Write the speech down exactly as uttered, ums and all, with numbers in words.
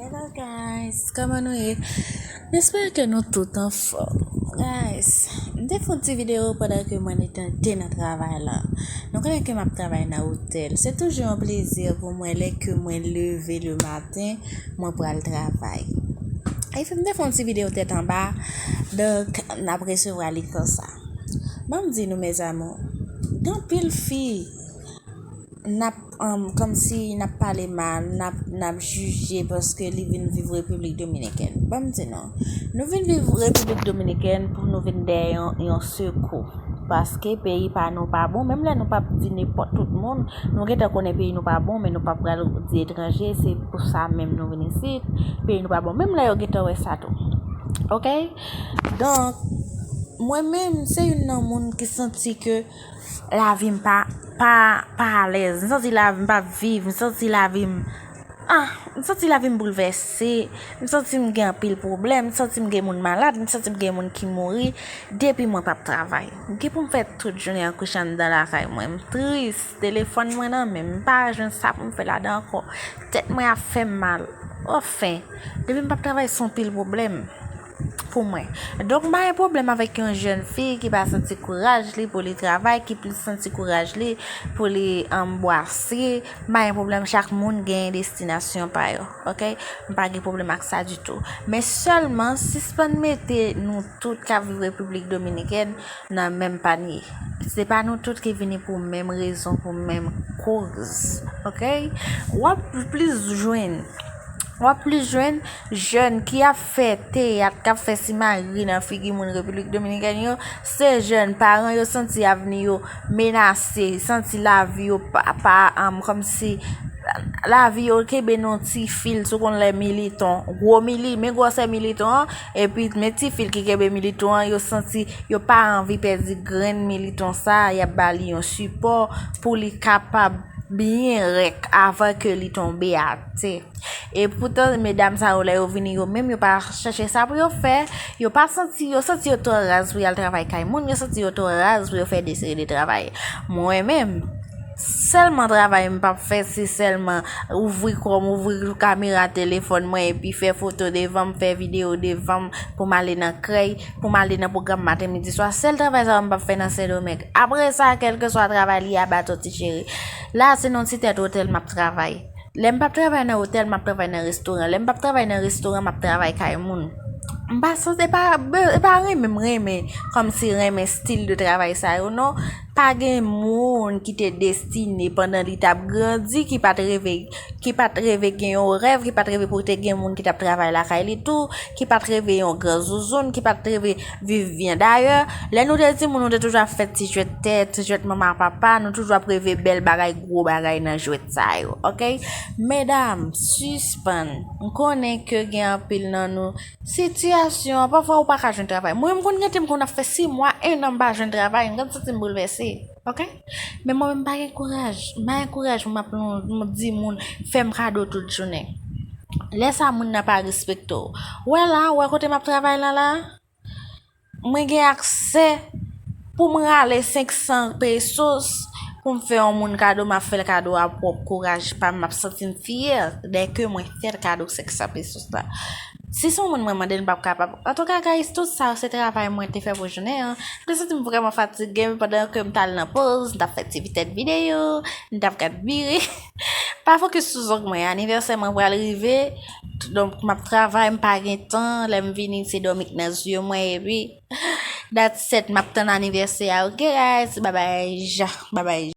Hello guys, kòman nou ye? M espere ke nou tout anfòm. Guys, m te fè yon ti videyo pandan ke mwen te, te nan travay la. Nou konnen ke m ap travay nan otèl. Se toujou yon plezi pou mwen lè ke mwen leve le maten, mwen pral travay. Epi m te fè yon ti videyo tèt anba, donk n ap resevwa li konsa. Ban m di nou, mes amours, gen anpil fi n ap, um, kòmsi n ap pale mal, n ap, n ap jije paske li vin viv Repiblik Dominikèn. Ban m di nou, nou vin viv Repiblik Dominikèn pou nou vin dèyè yon, yon sekou. Paske peyi pa nou pa bon, menm lè nou p ap di nenpòt tout moun, nou gentan konnen peyi nou pa bon, men nou pa pral di etranje, se pou sa menm nou vin isit, peyi nou pa bon, menm lè yo gentan wè sa tou. Oke? Donk, mwen menm, se youn nan moun ki santi ke lavi m pa, pa, pa alèz. M santi lavi m p ap viv. M santi lavi m, ah, m santi lavi m boulvèse. M santi m gen anpil pwoblèm. M santi m gen moun malad. M santi m gen moun ki mouri. Depi mwen p ap travay, m gen pou m fè tout jounen an kouche anndan lakay mwen. M tris. Telefòn mwen nan men m. M pa jwenn sa pou m fè ladan ankò. Tèt mwen ap fè m mal. Anfen, depi m p ap travay, se yon pil pwoblèm pou mwen. Donk, m pa gen pwoblèm avèk yon jèn fi ki pa santi kouraj li pou li travay, ki plis santi kouraj li pou li anbwase. M pa gen pwoblèm, chak moun gen destinasyon pa yo, oke? M pa gen pwoblèm ak sa ditou. Men sèlman, sispann mete nou tout k ap viv Repiblik Dominikèn nan menm panye. Se pa nou tout ki vini pou menm rezon, pou menm koz, oke? W ap plis jwenn W ap plis jwenn jèn ki ap fè teyat, k ap fè simari nan figi moun Repiblik Dominikèn yo, se jèn paran yo santi avni yo menase, santi lavi yo pa, pa, um, kòmsi lavi yo kenbe nan yon ti fil, si w konn lè militon, gwo mili, men gwosè militon an, epi men ti fil ki kenbe militon an, yo santi yo pa anvi pèdi grenn militon sa, y ap ba li yon sipò pou li kapab byen rèk avan ke li tonbe atè. E poutan, medam sa yo, lè yo vini, yo menm, yo pa chèche sa pou yo fè. Yo pa santi, yo santi yo twò raz pou y al travay kay moun, yo santi yo twò raz pou yo fè de seri de travay. Mwen menm, sèlman travay m p ap fè, se sèlman ouvri kò m, ouvri kamera telefòn mwen, epi fè foto devan m, fè videyo devan m, pou m ale nan krèy, pou m ale nan pwogram maten, midi, swa. Sèl travay sa yo m p ap fè nan Sendomeng. Apre sa, kèlkeswa travay li a, baton ti cheri. La, se nan ti tèt otèl m ap travay. Lè m p ap travay nan otèl, m ap travay nan restoran. Lè m p ap travay nan restoran, m ap travay kay moun. M pa santi, e pa, e pa renmen m renmen, kòmsi renmen stil de travay sa yo, non. Pa gen moun ki te destine pandan li t ap grandi, ki pa t reve, ki pa t reve gen yon rèv, ki pa t reve pou te gen moun ki t ap travay lakay li tou, ki pa t reve yon gran zouzoun, ki pa t reve viv byen. Dayè, lè nou te timoun, nou te toujou ap fè ti jwèt tè, ti jwèt manman papa, nou toujou ap reve bèl bagay, gwo bagay nan jwèt sa yo, oke? Medam, sispann. M konnen ke gen anpil nan nou, sitiyasyon an, pafwa ou pa ka jwenn travay. Mwen, m konn gen tan m konn ap fè sis mwa, en an m pa jwenn travay, m konn santi m boulvèse, oke? Men mwen menm, m pa gen kouraj. M pa gen kouraj pou m ap lon, m di moun, fè m kado tout jounen. Lè sa, moun nan pa respekte w. Ou wè la, ou wè kote m ap travay la, la? Mwen gen aksè pou m rale senk san pesos pou m fè yon moun kado, m ap fè l kado a pwòp kouraj pa m, m ap santi m fyè dèke mwen fè l kado senk san pesos la. Si se yon moun mwen mande l, m p ap kapab. Antouka, guys, tout sa yo se travay mwen te fè pou jounen an. M te santi m vrèman fatige, men pandan ke m t al nan poz, m t ap fè ti tèt videyo, m t ap gad vire. Pa fokis sou zong mwen, anivèsè mwen pral rive, donk m ap travay, m pa gen tan, lè m vini, se dòmi k nan zye mwen, epi that's it, m ap tann anivèsè a, oke, guys? Babay, babay.